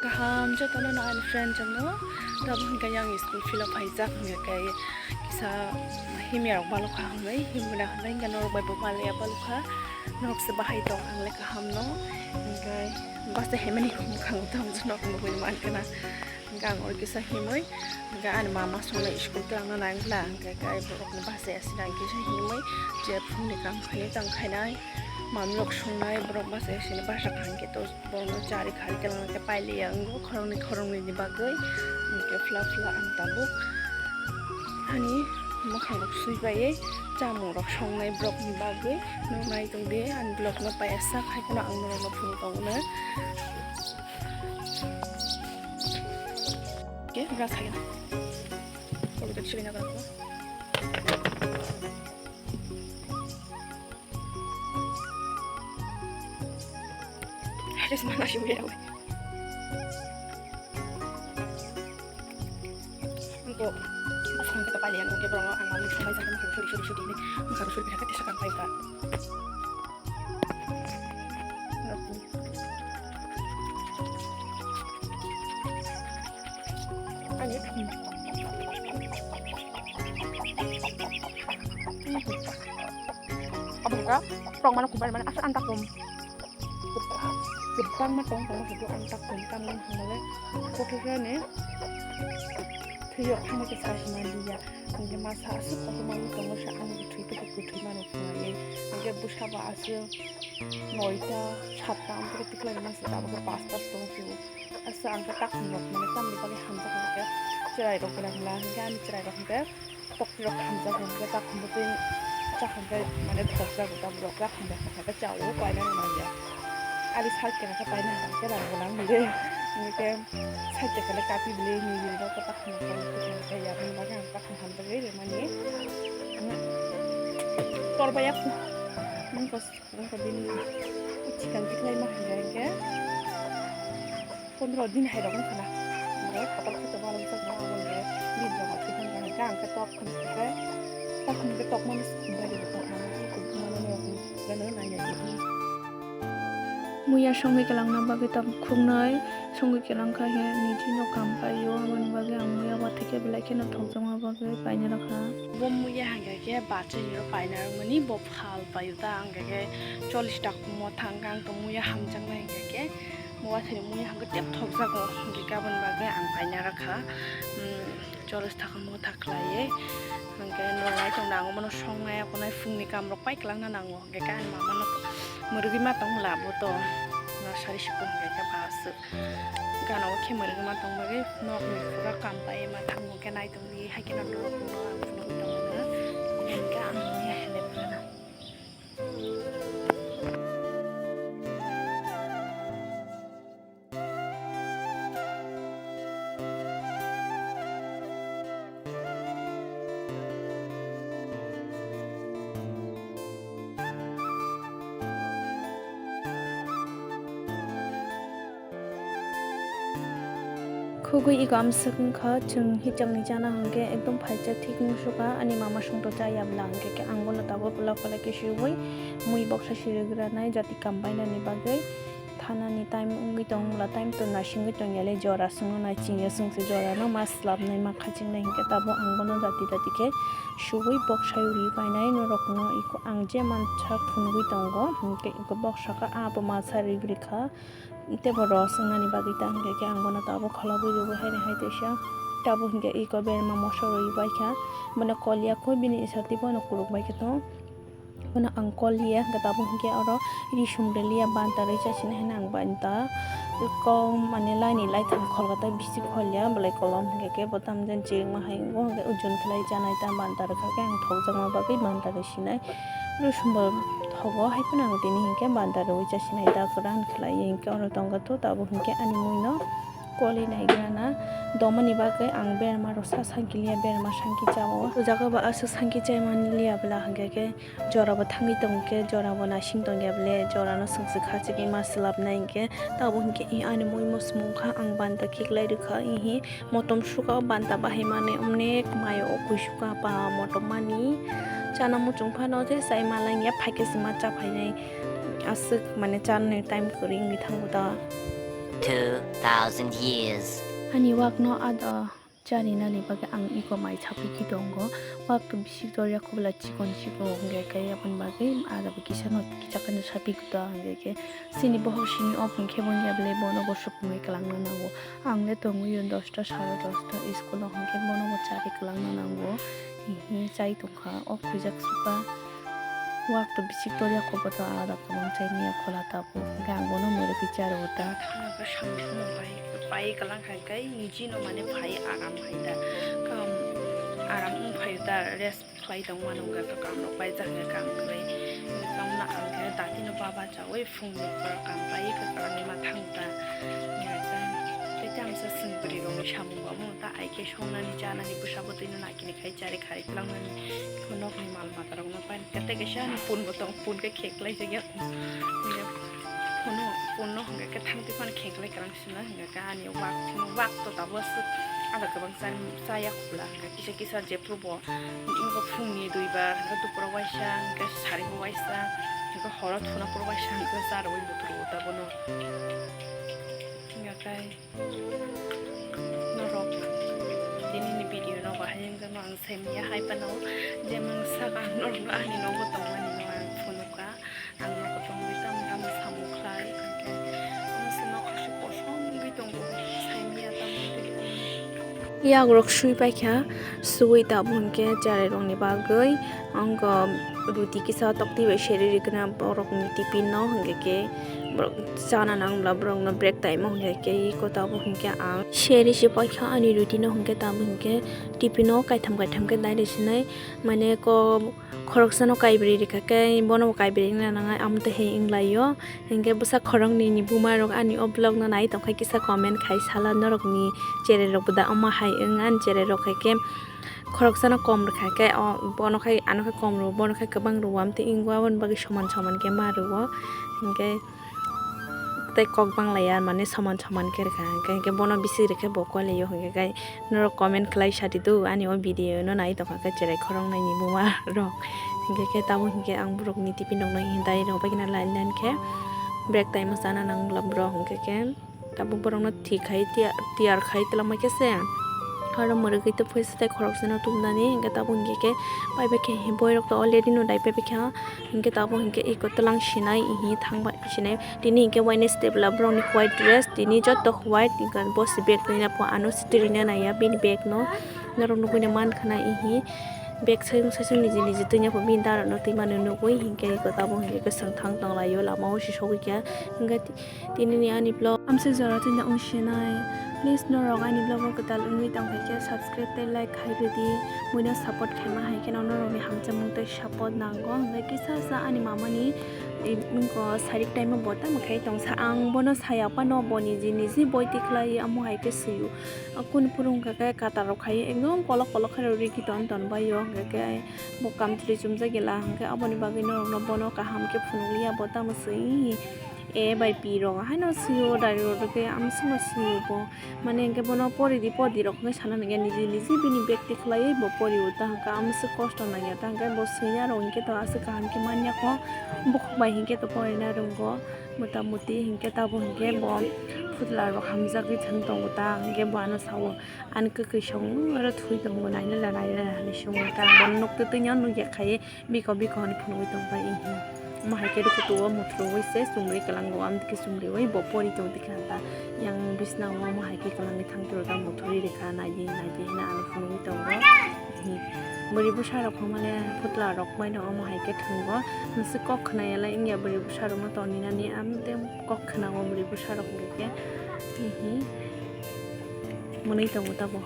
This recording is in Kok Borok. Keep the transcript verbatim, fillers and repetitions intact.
Kaham jotono no ani friend jongno. Tabuk hwnkhe yang school filo phaijak hwnkhe kisa himya rok balokha hwnwi himna hwnwi hwnkhe norok bai bo maliya balokha. Norok se bahai tong ang le kaham no. Hwnkhe basa himani mwkhang tong norok nugwi mankha na. Hwnkhe ang oro kisa himwi hwnkhe ani mama songno school twlangna nang bwla hwnkhe khe borokno basa asina ang kisa himwi je phungni kam khainai tang khainai. Manwirok songnai borok basa asina basa kaham khe to. Borokno chari khari kelang khe pailiya wngo khoroknwi khoroknwini bagwi. Hwnkhe phla phla ang tabuk ani mwkhang rok sui baiwi chamung rok songnai borokni bagwi. Norok nai tongdi ani vlog no paiya sak hai kheno ang norokno phunuk tongo na. Khe gas hai na. Pokok chili na ko. Terus mana sih udah gue. Engko pas kang kita palian, oke bro, ang mau sama sama makan suri suri suri ini, makan suri berapa kita kan paika. Ani. Abo ka, tong mana kubar mana, asa anta kum. Kwbangma tong tongma hwnkhe ang tak tong tamni hwnmale kothokjani thwiyo thangma khe sa hwnmaliya. Hwnkhe masa aswk kotorma wng tongo se ani bwthwi tei bwthwi mano phunai. Hwnkhe bwsa ba aswk noita satta amtwkhe tiklai masa tabukhe pasta tong phio. Aswk ang khe takhum rok mane tamni bagwi hamjak hwnkhe chwrai rok gwnang bwla hwnkhe ani chwrai rok hwnkhe. Tokti rok hamjak hwnkhe takhumbo tei chakhamkhe mane thokjak ta borok takhum rok khe chao paina nangya. Ari sal kena khe paina hwnkhe rang bo nang de. Hwnkhe sal kena kapi bile ni ni rok takhum rok khe ya bini bagwi ang takhum hamjagwi remani. Torba yak nangkos. Wngkha bini chikon tiklai ma hwnka hwnkhe pondro din hai rok wngkha na. Hwnkhai kotor khe tongma rwjak na abo hwnkhai bini jora thwi thangkha hwnkhe ang khe tok hwnkhe tok hwnkhe tok mano sukun bai rwkha ang khe kubui mano norok ni gana nai nai. Muya songwi kwlangna bagwi tabuk khuknwi songwi kwlangkha he niji no kam paio aboni bagwi ang muya watwi khe belai kheno thokjakma bagwi paina rwkha. Bo muya hwnkha khe bachai rok paina rwmani bo phal paio ta hwnkha khe chollish taka mothang khe ang tong muya hamjaknai hwnkha khe bo watwi muya hwnkha tep thokjago hwnkha khe aboni bagwi ang paina rwkha. Chollish taka motha khlaiwi hwnkhe norok nai tong nango bono songnai akonai phungni kam rok pai kwlangna nango hwnkha khe ani mama no mwrwgwi ma tong labo to nasari siko hwnkha khe ba aswk. Gana o khe mwrwgwi ma tong bagwi nok ni pura kam pai ma thango khe nai tongwi hai kheno norok no ang phunugwi tongo hwnkhe ang muya helep khana. Khugwi ego amswk wngkha, chwng hichangni chana hwnkhe ekdom phaijak thik wngsukha, ani mama songto chaya bwla hwnkhe khe ang bono tabuk pwla pwla khe swiwi mui boksa sirigwranai jati kam bainani bagwi. Thanani time wngwi tong bwla time to naisingwi tongya le jora swngno nai chingya swngse jorano ma swlapnai ma khachingnai hwnkhe tabuk ang bono jati jati khe swiwi boksa riwi painai norokno eko ang je mansa phunugwi tongo hwnkhe eko boksa khe abo masa rigrikha. Tei bo rw swngnani bagwi ta hwnkhe khe ang bono tabuk kholobwi rwwi haino hai teisa. Tabuk hwnkhe eko berma moso rwwi baikha. Bono kol ya kho bini isatwi bono kuruk baikhe tong. Bono ang kol ya hwnkhe tabuk hwnkhe oro ri sum rwliya banta rwi chasini haino ang banta kok mane laini laitham kholkha tei bisi kholya belai kolom hwnkhe khe bo tamjani chirikma hai wngo hwnkhe ujun khlai chanai ta banta rwkha khe ang thokjakma bagwi banta rwi sinai. Ri sum bo thogo hai phano ang tini hwnkhe banta rwi chasinai ta kwran khlai hwnkhe oro tongkha to tabuk hwnkhe ani muino koli naigrana domani bagwi ang berma rok sa sangkiliya berma sangki chao o jaga bo aswk sangki chaimani liya bwla hwnkhe khe jora bo thangwi tongkhe jora bo naising tongya bwle jora no swngse khachigwi ma swlapnai hwnkhe tabuk hwnkhe ani muino swmung kha ang banta khiklai rwkha ihi. Motom suka o banta bahai mani onek mayo o kuisuka pa motom mani chana muchung phano je chai malangya phaikhe sima cha phainai aswk mane chanani time kwrwi wngwi thango da. Two thousand years. Ani wakno ada charinani bagwi ang iko mai sapikhi tongo. Wak to bisik dorya khobla chikon chikon hwnkhe khe aboni bagwi ada bo kisa no kichakano sapikhi to hwnkhe khe chini bohok simi op hwnkhe bo ya bele bono bo supungwi kwlangna nango. Ang le tongwi o dosta sare dosta school o hwnkhe bono bo chari kwlangna nango. Hihi chai tongkha o khuijak suka. Wak to bisik dorya kobo to ada kwbang chai miya khola tabuk. Hwnkhe ang bono mwrwkwi charo ta. Thangna khe samung pai, pai kwlang hai khe niji no mane phai aram hai ta. Kam aram wng phai ta, rest khlai tong mano hwnkhe khe kam rok pai jak hwnkhe kam kwrwi. Kam na ang khe dati no baba chawi phung ni pura kam pai khe kwlangwi ma thang ta. Hwnkhe khe tei tamsa swng bwrwi rok ni samung bo mo ta ai khe songnani chanani bwsa bwtwi no nakini khai chari khai kwlangnani. Nok ni mal mata rok no pai. Kete kaisa ani phone bo tong, phone khe kheklai jak ya. Phone, phone no hwnkhe khe thang twi phano kheklai kwrang sina hwnkhe khe ani wak, wak to tabuk aswk ada kwbang cha, chaya khobla hwnkhe kisa kisa jephru bo wngkha phungni duibar hwnkhe dupura waisa hwnkhe saribo waisa hwnkhe horo thuna phuru waisa hwnkhe charwi buthurugo ta bono. Hwnkhe khe Norok tini ni video no bahai wngkha no ang semiya hai phano je mang saka norok no ani nogo tongmani no ang phunukha ang nogo tongwi tamo tamo samung khlai hwnkhe ang se nokha se kosom wngwi tongo semiya tamo tei. Yak rok sui paikha, sui tabuk hwnkhe cherai rokni bagwi. Ang khe ruti kisa toktwi bai seri rikna borokni tiffin no hwnkhe khe borok chana nang bwla borokno break time o hwnkhe khe iko tabuk hwnkhe ang seri se paikha ani ruti no hwnkhe tabuk hwnkhe tiffin o kaitham kaitham khe dai rw sinai mane ko khoroksa no kaibrwi rikha khe bono bo kaibrwi wngna nangnai amo twi hai wnglaio. Hwnkhe bwsa khoroknwi ni buma rok ani o vlog no nai tongkha kisa comment khai sala norokni cherai rok bo da omo hai wng ani cherai rok hai khe. Khoroksano kom rwkha khe, o, bono khai, ano khai kom rwo, bono khai kwbang rwo, amtwi wngwi aboni bagwi soman soman khe ma rwo. Hinkhe tei kok bang laiya, mane soman soman khe rwkha, hinkhe, hinkhe bono bisik rwkhe bo koi laio, hinkhe kai norok comment khlai sa di do, ani o video no nai tongkha khe cherai khoroknwi ni buma rok. Hinkhe khe tamo hinkhe ang borokni tiffin rokno hinkhe dai rok bai kheno line line khe break time o chana nang bwla borok hinkhe khe. Tabuk borokno thik khai tiya-, tiyar khai twlangma khe se. Aro mwrwgwi tei phaisa tei khoroksano tubunani, hinkhe tabuk hinkhe khe pai bai khe boirok to already no dai pai bai kha. Hinkhe tabuk hinkhe eko twlang sinai, hihi thang bai sinai. Tini hinkhe Wednesday bwla borokni white dress, tini joto white, hinkhe bo se bag twi na pho ano se twi rwna naiya bini bag no. Norok nugwi na man khana hihi bag saichung saichung niji niji twi na pho bini dara no twi mani nugwi, hinkhe eko tabuk hinkhe kwchwng thang tong laio lama o se sogwi kha. Hinkhe Tini ni ani vlog amse jora twi no wng sinai. Please norok ani vlog o kwtal wngwi tong kha khe subscribe tei like khai rw di. Buino support khaima hai kheno norok ni hamjakmung tei support nango. Hwnkhe kisa sa ani mama ni, eh, wngkha sarik time o bo tamo khai tong sa. Ang bono saya phano bo niji niji boi tikhlai amo hai khe swi o. Kunu phuru wngkha khe kwtal rok khai ekdom kolok kolok khe rw rikhi ton ton bai o. Hwnkhe khe bo kamchwlwi chumjak gela hwnkhe aboni bagwi norok no bono kaham khe phunuk liya bo tamo swi. A bai P rok haino swi o, direct rw khe amswkno swi o bo. Mane hinkhe bono pori di, pori di rok hinwi sana nangya, niji niji bini bag tikhlaiwi bo pori o, ta hwnkhe amswk kosto nangya, ta hwnkhe bo swiya rok hinkhe to aswk kaham khe manya kho, bukhuk bai hinkhe to porina rwngo, mota moti hinkhe tabo hinkhe bo phutla rok hamjagwi thang tongo, ta hwnkhe bo ano sao, ani kwkwi song oro thwi tongo, nainala nainala hinwi swngo, ta bono nukte twino nukya khai. Biko biko hwnwi phunugwi tongbai ihi. Omo hai khe rukutu o muthurwi se chumui kwlango, amtwkhe chumriwi bo pori tongtwkha ta. Yang bisnao omo hai khe kwlangwi thangtwrwkha, muthurwi rwkha, naidi naidi hwnwi ano phunugwi tongo. Ihi. Bwrwi bwsarok pho mane phutlarok baino omo hai khe thwngo. Nwswk kok khwnayalai wngya bwrwi bwsarokno toninani, amtwi kok khwnao bwrwi bwsarok hwnkhe. Ihi. Mwnwi tongo tabo.